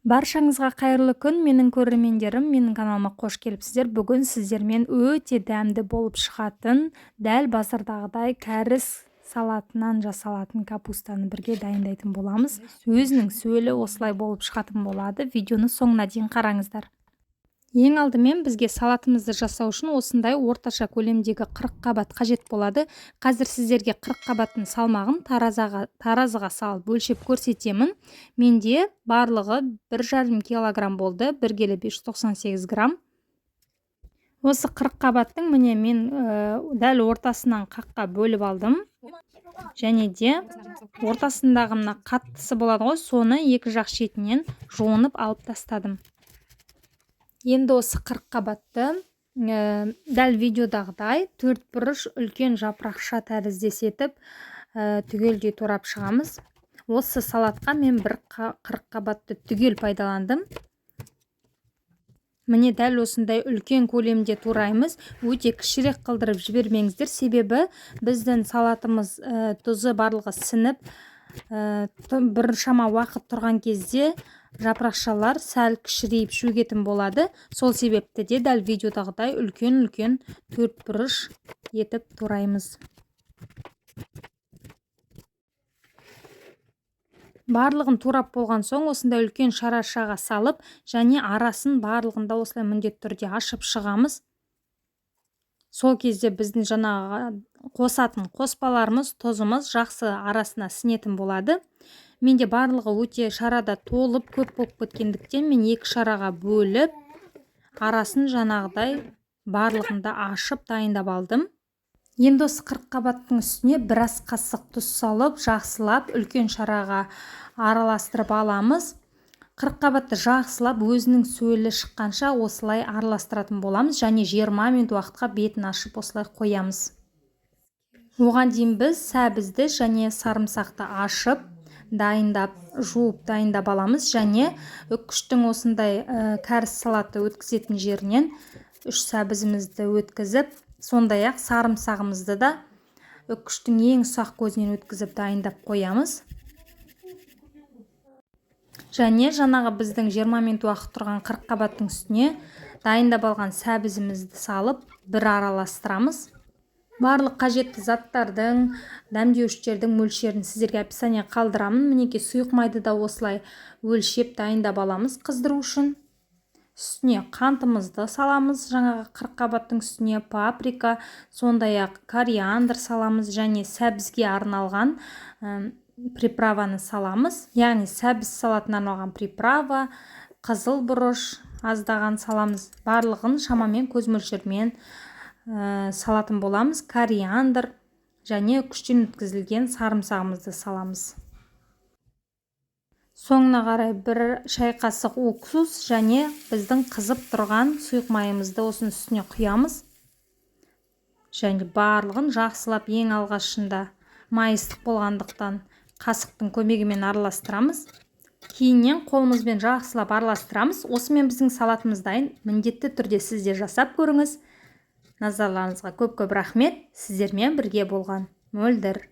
Баршаңызға қайырлы күн, менің көрермендерім, менің каналыма қош келіпсіздер. Бүгін сіздермен өте дәмді болып шығатын, дәл базардағыдай кәріс салатынан жасалатын капустаны бірге дайындайтын боламыз. Өзінің сөлі осылай болып шығатын болады. Видеоны соңына дейін қараңыздар. Ең алдымен бізге салатымызды жасау үшін осындай орташа көлемдегі 40 қабат қажет болады. Қазір сіздерге 40 қабаттың салмағын таразыға салып өлшеп көрсетемін. Менде барлығы 1,5 килограмм болды, 1 келі 598 грамм. Осы 40 қабаттың міне мен дәл ортасынан қаққа бөліп алдым. Және де ортасындағы мына қаттысы болады ғой, соны екі жақ шетінен жуынып алып тастадым. Енді осы 40 қабатты дәл видеодағыдай төрт бұрыш үлкен жапырақша тәріздес етіп түгелдей турап шығамыз. Осы салатқа мен бір 40 қабатты түгел пайдаландым. Міне, дәл осындай үлкен көлемде тураймыз. Өте кішірек қылдырып жібермеңіздер, себебі біздің салатымыз тұзы барлығы сініп, біршама уақыт тұрған кезде жапырақшалар сәл кішірейіп шөгетін болады. Сол себепті де дәл видеодағыдай үлкен-үлкен төрт бұрыш етіп тураймыз. Барлығын турап болған соң осындай үлкен шарашаға салып, және арасын барлығында осылай міндетті түрде ашып шығамыз. Сол кезде біздің жаңағы қосатын қоспаларымыз, тұзымыз жақсы арасына сінетін болады. Менде барлығы өте шарада толып көп болып кеткендіктен мен екі шараға бөліп, арасын жаңағыдай барлығында ашып дайындап алдым. Енді осы 40 қабаттың үстіне біраз қасық тұз салып, жақсылап үлкен шараға араластырып аламыз. 40 қабатты жақсылап өзінің сөлі шыққанша осылай араластыратын боламыз және 20 минут уақытқа бетін ашып осылай қоямыз. Оған дейін біз сәбізді және сарымсақты ашып, дайындап, жуып дайындап аламыз және үккіштің осындай кәріс салаты өткізетін жерінен 3 сәбізімізді өткізіп, сондай-ақ сарымсағымызды да үккіштің ең ұсақ көзінен өткізіп дайындап қоямыз. Және жаңағы біздің 20 минут уақыт тұрған 40 қабаттың үстіне дайындап алған сәбізімізді салып, бір араластырамыз. Барлық қажетті заттардың, дәмдеуіштердің мөлшерін сіздерге описание қалдырамын. Мінекей, сұйық майды да осылай өлшеп дайындап аламыз қыздыру үшін. Үстіне қантымызды саламыз, жаңағы 40 қабаттың үстіне паприка, сондай-ақ кориандр саламыз және сәбізге арналған приправаны саламыз. Яғни сәбіз салатына арналған приправа, қызыл бұрыш аздаған саламыз. Барлығын шамамен көз мөлшерімен салатын боламыз. Кориандр және күштен өткізілген сарымсағымызды саламыз. Соңына қарай бір шай қасық уксус және біздің қызып тұрған сұйық майымызды осының үстіне құямыз. Және барлығын жақсылап ең алғашында май ыстық болғандықтан қасықтың көмегімен араластырамыз. Кейіннен қолымызбен жақсылап араластырамыз. Осымен біздің салатымыз дайын. Міндетті түрде сіз де жасап көріңіз. Назарларыңызға көп-көп рахмет. Сіздермен бірге болған Мөлдір.